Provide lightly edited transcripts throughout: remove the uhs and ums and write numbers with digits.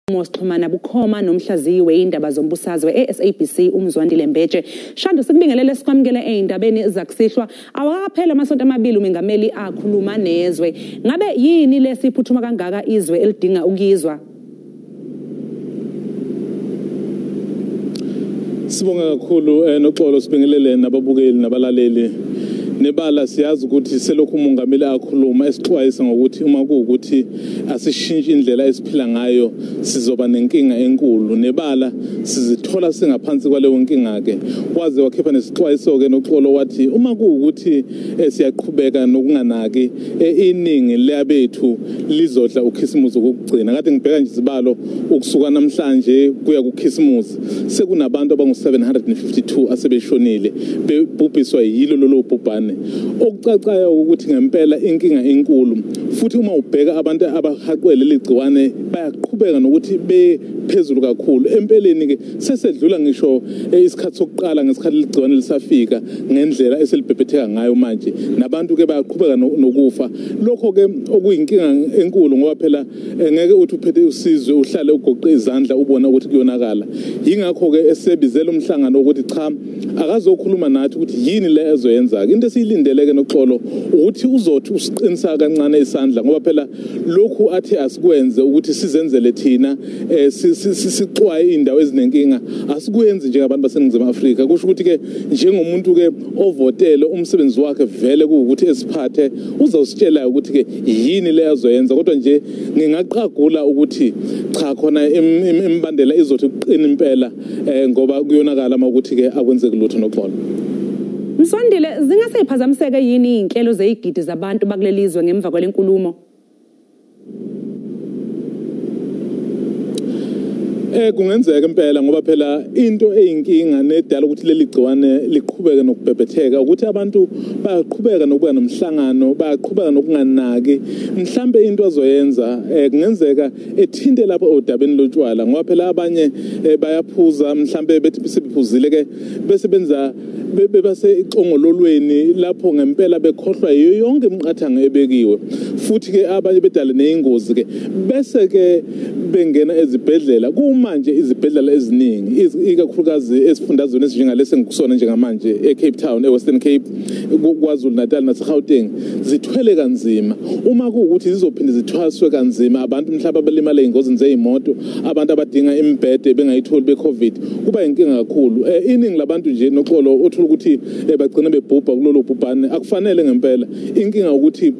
Sixhumana bukhoma nomhlaziyi weindaba zombusazwe eSABC uMzwandile Mbeje. Shando, sikubingelele sikwamukele eindabeni zakusihlwa. Awakaphela amasonto amabili umengameli akhuluma nezwe. Ngabe yini lesiphuthuma kangaka izwe elidinga ukuyizwa? Sibonga kakhulu noxolo, sibingelele nababukeli nabalaleli. Nebala siyazi ukuthi selokhu umongameli akhuluma esixwayisa ngokuthi uma kuwukuthi asishintshe indlela esiphila ngayo sizoba nenkinga enkulu. Nebala sizithola singaphansi kwaleyo nkinga ke. Waze wakhipha nesixwayiso ke noxolo, wathi uma kuwukuthi siyaqhubeka nokunganaki iningi leyabethu lizodla ukhisimuzi kokugcina. Kade ngibheka nje izibalo ukusuka namhlanje kuya kukhisimuzi sekunabantu abangu 752 asebeshonile bebhubhiswa yilo lolo bhubhane. Okucacayo ukuthi ngempela inkinga enkulu, futhi uma ubheka abantu abahaqwe leli gciwane bayaqhubeka nokuthi bephezulu kakhulu. Empeleni ke sesedlula ngisho isikhathi sokuqala ngesikhathi ligciwane lisafika ngendlela eselibhebhetheka ngayo manje, nabantu ke bayaqhubeka nokufa. Lokho ke okuyinkinga enkulu ngoba phela ngeke uthi uphethe usizwe uhlale ugoqe izandla ubona ukuthi kuyonakala. Yingakho ke esebizela umhlangano ukuthi cha, akazokhuluma nathi ukuthi yini le ezoyenza. Into esiyilindeleke noxolo ukuthi uzothi usiqinisa kancane isandla, ngoba phela lokhu athi asikwenze ukuthi sizenzele thina sixwaye indawo ezinenkinga, asikwenzi njengabantu baseNingizimu Afrika. Kusho ukuthi ke njengomuntu ke ovotele umsebenzi wakhe vele kuwukuthi esiphathe, uzositshela ukuthi ke yini le azoyenza. Kodwa nje ngingaqagula ukuthi cha, khona imbandela izothi uqina impela ngoba kuyonakala ukuthi ke akwenzeki lutho noxolo. Mzwandile, zingase iphazamiseke yini inhlelo zeyigidi zabantu bakulelizwe ngemva kwalenkulumo? Kungenzeka impela, ngoba phela into eyinkinga nedala ukuthi leli gciwane liqhubeke nokubhebhetheka ukuthi abantu bayaqhubeka nokuba nomhlangano, bayaqhubeka nokunganaki. Mhlambe into azoyenza kungenzeka ethinte lapho odabeni lotshwala, ngoba phela abanye bayaphuza, mhlambe bethi sebephuzile ke bese benza bebase ixongololweni lapho ngempela bekhohlwa yiyo yonke imiqathango ebekiwe, futhi ke abanye bedale neyingozi ke bese ke bengena ezibhedlela. Kumanje izibhedlela eziningi ikakhulukazi esifundazweni esinjengalesi engikusona njengamanje eCape Town, eWestern Cape, KwaZulu Natal naseGauteng zithwele kanzima. Uma kuwukuthi zizophinde zithwaswe kanzima abantu mhlawumbe abalimala ey'ngozini zey'moto, abantu abadinga imibhede bengayitholi be-COVID, kuba inkinga kakhulu. Iningi labantu nje noxolo othola ukuthi bagcina bebhubha kulolo bhubhane. Akufanele ngempela. Inkinga ukuthi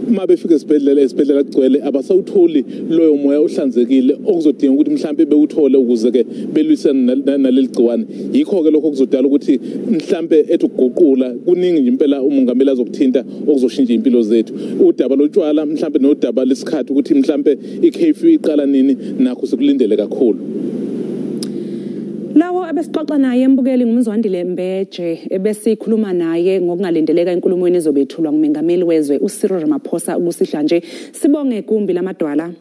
uma befika esibhedlela kugcwele, abasawutholi loyo moya ohlanzekile okuzodinga ukuthi mhlambe bewuthole ukuze ke belwisane naleli gciwane. Yikho ke lokho kuzodala ukuthi mhlambe ethi ukuguqula kuningi nje impela umongameli azokuthinta okuzoshintsha impilo zethu. Udaba lotshwala mhlambe nodaba lesikhathi ukuthi mhlambe i-curfew iqala nini, nakho sikulindele kakhulu. Lawo abesixoxa naye embukeli nguMzwandile Mbeje, ebesikhuluma naye ngokungalindeleka enkulumweni ezobethulwa ngumengameli wezwe uCyril Ramaphosa kusihlwa nje. Sibonge kumbi lamadwala.